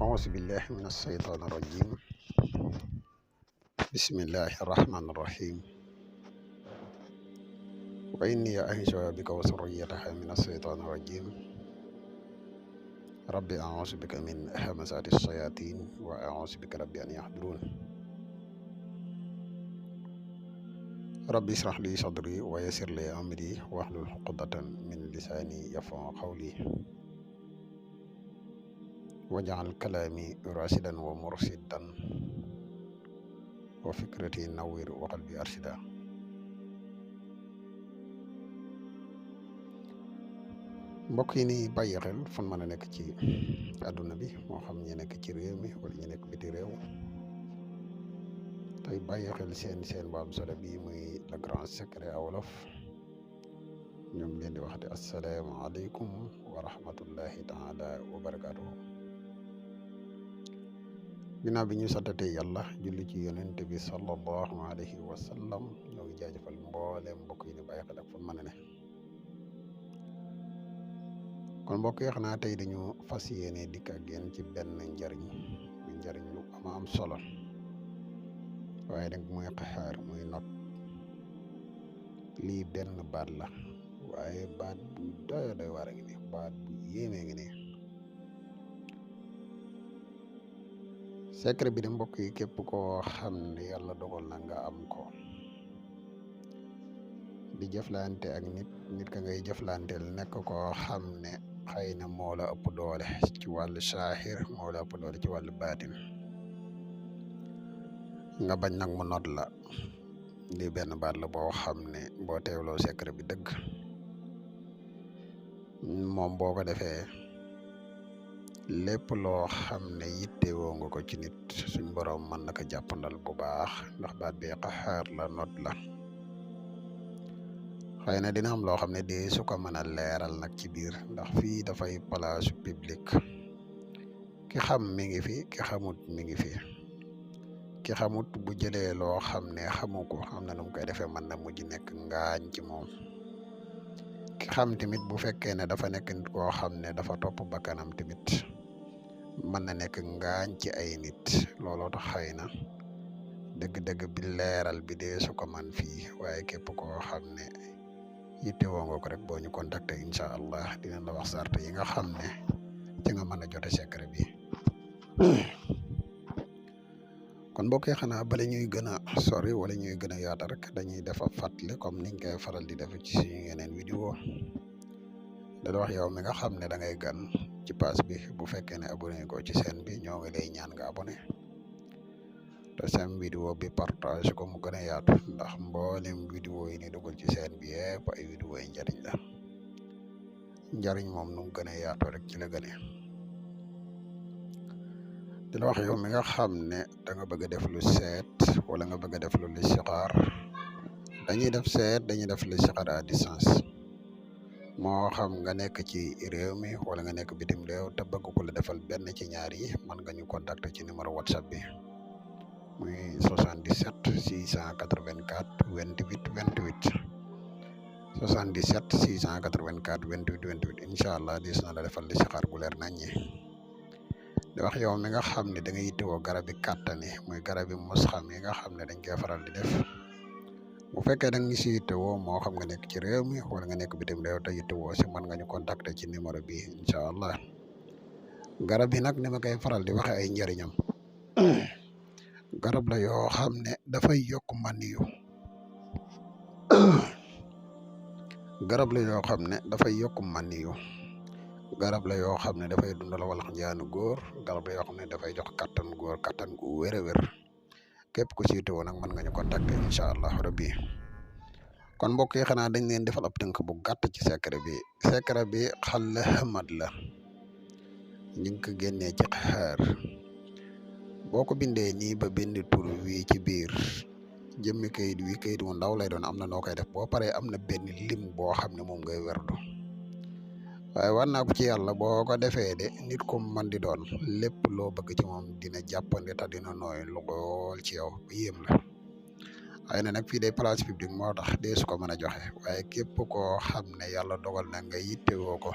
أعوذ بالله من الشيطان الرجيم. بسم الله الرحمن الرحيم. وإني أعيذها بك وذريتها من الشيطان الرجيم. ربي أعوذ بك من همزات الشياطين وأعوذ بك ربي أن يحضرون. ربي اشرح لي صدري ويسر لي أمري واحلل عقدة من لساني يفقهوا قولي واجعل كلامي راشدا ومرشدا وفكرتي نوير وقلبي أرشدا. mbokk yi ni bàyyi xel fan mën a nekk ci àdduna bi moo xam ñi nekk ci réew mi wala ñu nekk biti réew tey bàyyi xel seen bu am solo bi muy le grand secret wolof ñoom leen di wax di asalaamaaleykum wa rahmatullahi taala wa barakaatuhu. ginnaaw bi ñu santatee yàlla julli ci yonent bi sallallahu alayhi wa sallam ñoo ngi jaajëfal mbooleem mbokk yi ni bàyyi xel ak fan mën a ne. kon mbokk yi xanaa tey dañu fas yéene dikk ak yéen ci benn njariñ lu am solo waaye nag muy xaxaar muy not. lii benn baat la waaye baat bu doy waar a ngi nii baat bu yéemee ngi nii. secret bi de mbokk yi képp koo xam ne yàlla dogal na nga am ko di jëflante ak nit ka ngay jëflanteel nekk koo xam ne xëy na moo la ëpp doole ci wàllu saaxir moo la ëpp doole ci wàllu baatin nga bañ nag mu not la. lii benn baat la boo xam ne boo teewloo secret bi dëgg moom boo ko defee lépp loo xam ne yittewoo nga ko ci nit suñ borom mën na ko jàppandal bu baax ndax baat bi xaxaar la not la. xëy na dina am loo xam ne di su ko mën a leeral nag ci biir ndax fii dafay place public ki xam mi ngi fi ki xamut mi ngi fi. ki xamut bu jëlee loo xam ne xamu ko am na nu mu koy defee mën na mujj nekk ngaañ ci moom. ki xam tamit bu fekkee ne dafa nekk nit koo xam ne dafa topp bakkanam tamit mën na nekk ngaañ ci ay nit. looloo tax xëy na dëgg-dëgg bi leeral bi dee su ko man fii waaye képp koo xam ne yittewoo nga ko rek boo ñu contacter incha allah dinañ la wax sart yi nga xam ne ci nga mën a jote secret bi. kon mbokk yi xanaa bala ñuy gën a sori wala ñuy gën a yaata rek dañuy def ab fàttali comme niñ koy faral di def ci suñu yeneen vidéo da wax yow mi nga xam ne da ngay gan ci page bi bu fekkee ne abonné ko ci chaîne bi ñoo ngi lay ñaan nga abonné te seen vidéo bi partage ko mu gën a yaatu ndax mboolem vidéo yi ni dugal ci chaîne bi yëpp ay vidéo yi njariñ la. njariñ moom nu mu gën a yaatu rek ci la gënee. di la wax yow mi nga xam ne da nga bëgg a def lu seet wala nga bëgg a def lu listixaar dañuy def seet dañuy def listixaar à distance moo xam nga nekk ci réew mi wala nga nekk bitim réew te bëgg ko la defal benn ci ñaar yi mën nga ñu contacter ci numéro whatsapp bi muy 77 684 28 28 77 684 28 28 incha allah dis na la defal listixaar gu leer naññi. di wax yow mi nga xam ne da nga yittewoo garabi kàttani muy garabi musxam yi nga xam ne dañ koy faral di def bu fekkee da nga ñu si yittewoo moo xam nga nekk ci réew mi wala nga nekk bitim réew te yittewoo si mën nga ñu contacter ci numéro bi incha allah. garab yi nag ni ma koy faral di waxe ay njëriñam garab la yoo xam ne dafay yokk maniyu garab la yoo xam ne dafay yokk maniyu garab la yoo xam ne dafay dundal walax njaanu góor garab la yoo xam ne dafay jox kattan góor kattan gu wér a wér képp ku siite woon nag mën nga ñu contacter incha allah rabbi. kon mbokk yi xanaa dañ leen defal ab tënk bu gàtt ci secret bi. secret bi xal hamad la ñu ngi ko génnee ci xaar boo ko bindee nii ba bind tur wi ci biir jëmmi kayit wi kayit wu ndaw lay doon am na noo koy def boo paree am na benn lim boo xam ne moom ngay werdu waaye war naa ko ci yàlla boo ko defee de nit ko man di doon lépp loo bëgg ci moom dina jàppandi te dina nooy lool ci yow ba yéem la. waaye nag fii day place publique moo tax dee su ko mën a joxe waaye képp koo xam ne yàlla dogal na nga yittewoo ko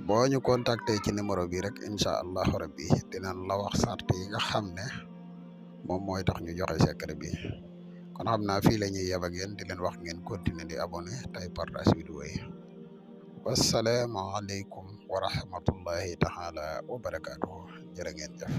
boo ñu contacter ci numéro bi rek incha allahu rabbi dinañ la wax sart yi nga xam ne moom mooy tax ñu joxe secret bi kon xam naa fii la ñuy yeb ak yéen di leen wax ngeen continuer di abonné tey partage vidéo yi wassalaamu aleykum wa rahmatullahi taala wa barakaatuhu jërë ngeen jëf